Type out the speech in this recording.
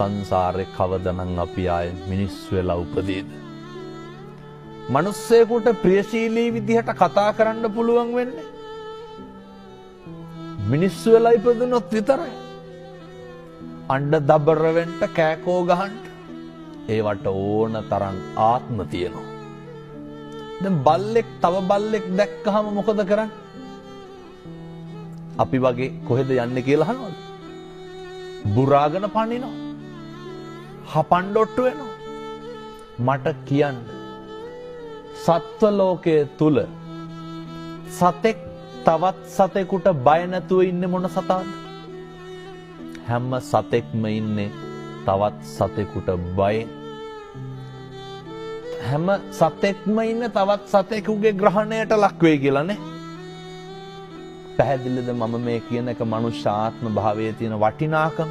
සංසාරේ කවදනම් අපි ආයේ මිනිස් වෙලා උපදීද? මිනිස්සෙකුට ප්‍රියශීලී විදිහට කතා කරන්න පුළුවන් වෙන්නේ මිනිස්සු වෙලා ඉපදුනොත් විතරයි. අඬ දබර වෙන්න, කෑකෝ ගහන්න ඒවට ඕන තරම් ආත්ම තියෙනවා. දැන් බල්ලෙක් තව බල්ලෙක් දැක්කහම මොකද කරන්නේ? අපි වගේ කොහෙද යන්නේ කියලා අහනවලු. බුරාගෙන පනිනවා. හපන්න ඔට්ටු වෙනවා. මට කියන්න, සත්ව ලෝකයේ තුල සතෙක් තවත් සතෙකුට බය නැතුව ඉන්නේ මොන සතාද? හැම සතෙක්ම ඉන්නේ තවත් සතෙකුට බයෙන්. හැම සතෙක්ම ඉන්න තවත් සතෙකුගේ ග්‍රහණයට ලක් වෙයි කියලා නේ. පැහැදිලිද මම මේ කියන එක මනුෂ්‍ය ආත්ම භාවයේ තියෙන වටිනාකම?